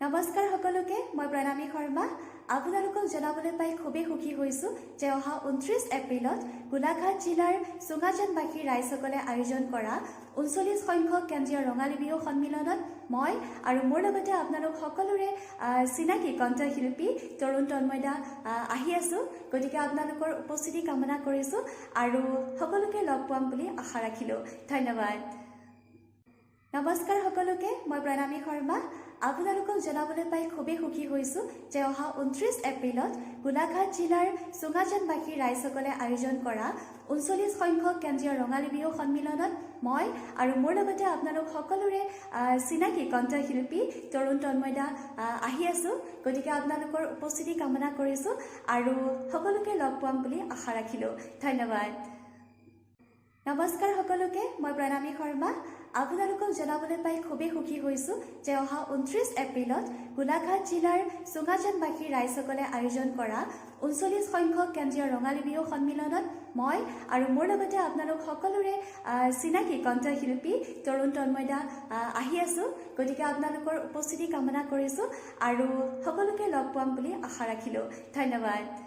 নমস্কাৰ সকলোকে, মই প্ৰণামী শৰ্মা। আপোনালোকক জনাবলৈ পাই খুবেই সুখী হৈছোঁ যে অহা 29 এপ্ৰিলত গোলাঘাট জিলাৰ চুঙাজানবাসী ৰাইজসকলে আয়োজন কৰা 39 সংখ্যক কেন্দ্ৰীয় ৰঙালী বিহু সন্মিলনত মই আৰু মোৰ লগতে আপোনালোক সকলোৰে চিনাকি কণ্ঠশিল্পী তৰুণ তন্ময়দা আহি আছোঁ। গতিকে আপোনালোকৰ উপস্থিতি কামনা কৰিছোঁ আৰু সকলোকে লগ পাম বুলি আশা ৰাখিলোঁ। ধন্যবাদ। নমস্কাৰ সকলোকে, মই প্ৰণামী শৰ্মা। আপোনালোকক জনাবলৈ পাই খুবেই সুখী হৈছোঁ যে অহা 29 এপ্ৰিলত গোলাঘাট জিলাৰ চুঙাজানবাসী ৰাইজসকলে আয়োজন কৰা 39 সংখ্যক কেন্দ্ৰীয় ৰঙালী বিহু সন্মিলনত মই আৰু মোৰ লগতে আপোনালোক সকলোৰে চিনাকি কণ্ঠশিল্পী তৰুণ তন্ময়দা আহি আছোঁ। গতিকে আপোনালোকৰ উপস্থিতি কামনা কৰিছোঁ আৰু সকলোকে লগ পাম বুলি আশা ৰাখিলোঁ। ধন্যবাদ। নমস্কাৰ সকলোকে, মই প্ৰণামী শৰ্মা। আপোনালোকক জনাবলৈ পাই খুবেই সুখী হৈছোঁ যে অহা 29 এপ্ৰিলত গোলাঘাট জিলাৰ চুঙাজানবাসী ৰাইজসকলে আয়োজন কৰা 39 সংখ্যক কেন্দ্ৰীয় ৰঙালী বিহু সন্মিলনত মই আৰু মোৰ লগতে আপোনালোক সকলোৰে চিনাকি কণ্ঠশিল্পী তৰুণ তন্ময়দা আহি আছোঁ। গতিকে আপোনালোকৰ উপস্থিতি কামনা কৰিছোঁ আৰু সকলোকে লগ পাম বুলি আশা ৰাখিলোঁ। ধন্যবাদ।